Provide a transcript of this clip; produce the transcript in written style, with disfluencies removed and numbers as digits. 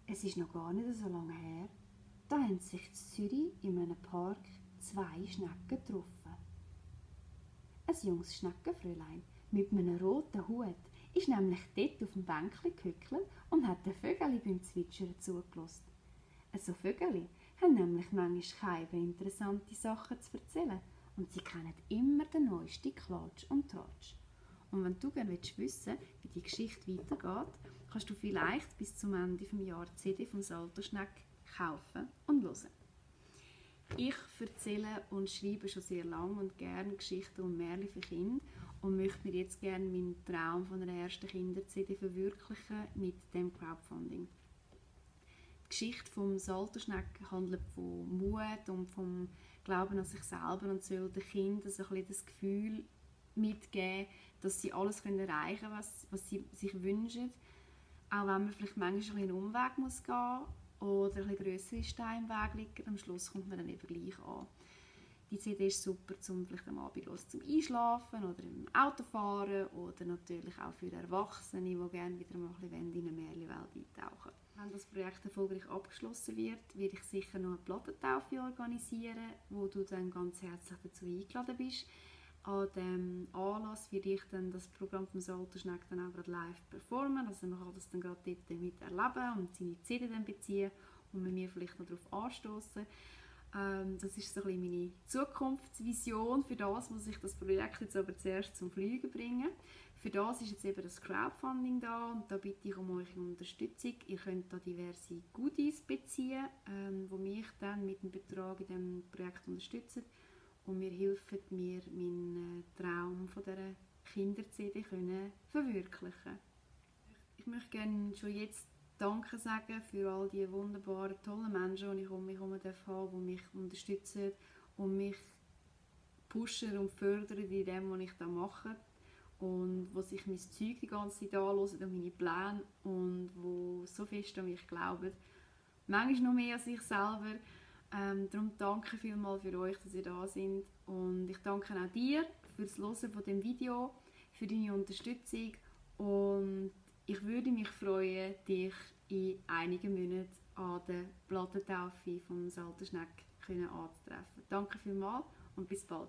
Es ist noch gar nicht so lange her, da haben sich in Zürich in einem Park zwei Schnecken getroffen. Ein junges Schneckenfräulein mit einem roten Hut ist nämlich dort auf dem Bänkchen gehückelt und hat den Vögeln beim Zwitschern zugelassen. So Vögel haben nämlich manchmal keine interessante Sachen zu erzählen und sie kennen immer den neuesten Klatsch und Tratsch. Und wenn du gerne wissen willst, wie die Geschichte weitergeht, kannst du vielleicht bis zum Ende des Jahres die CD vom Salterschneck kaufen und hören. Ich erzähle und schreibe schon sehr lange und gerne Geschichten und Märchen für Kinder und möchte mir jetzt gerne meinen Traum von einer ersten Kinder-CD verwirklichen mit dem Crowdfunding. Die Geschichte vom Salterschneck handelt von Mut und vom Glauben an sich selber und soll den Kindern so ein bisschen das Gefühl mitgeben, dass sie alles erreichen können, was sie sich wünschen. Auch wenn man vielleicht manchmal einen Umweg muss gehen oder ein grössere Steine im Weg liegen, am Schluss kommt man dann eben gleich an. Die CD ist super, um vielleicht am Abend zum Einschlafen oder im Autofahren oder natürlich auch für Erwachsene, die gerne wieder mal ein bisschen in eine Märchenwelt eintauchen. Wenn das Projekt erfolgreich abgeschlossen wird, werde ich sicher noch eine Plattentaufe organisieren, wo du dann ganz herzlich dazu eingeladen bist. An diesem Anlass werde ich dann das Programm vom Salterschneck dann auch gerade live performen. Also man kann das dann gerade dort mit erleben und seine CD dann beziehen und mit mir vielleicht noch darauf anstoßen. Das ist so ein bisschen meine Zukunftsvision für das, was ich das Projekt jetzt aber zuerst zum Fliegen bringe. Für das ist jetzt eben das Crowdfunding da und da bitte ich um eure Unterstützung. Ihr könnt da diverse Goodies beziehen, die mich dann mit dem Betrag in diesem Projekt unterstützen. Und mir helfen mir, meinen Traum von dieser Kinder-CD verwirklichen. Ich möchte gerne schon jetzt Danke sagen für all die wunderbaren, tollen Menschen, die ich um mich herum habe, die mich unterstützen und mich pushen und fördern in dem, was ich da mache. Und wo sich mein Zeug die ganze Zeit anhören und meine Pläne und wo so fest an mich glauben. Manchmal noch mehr als ich selber. Darum danke vielmals für euch, dass ihr da seid. Und ich danke auch dir fürs Hören von dem Video, für deine Unterstützung. Und ich würde mich freuen, dich in einigen Monaten an der Plattentaufe vom Salterschneck anzutreffen. Danke vielmals und bis bald.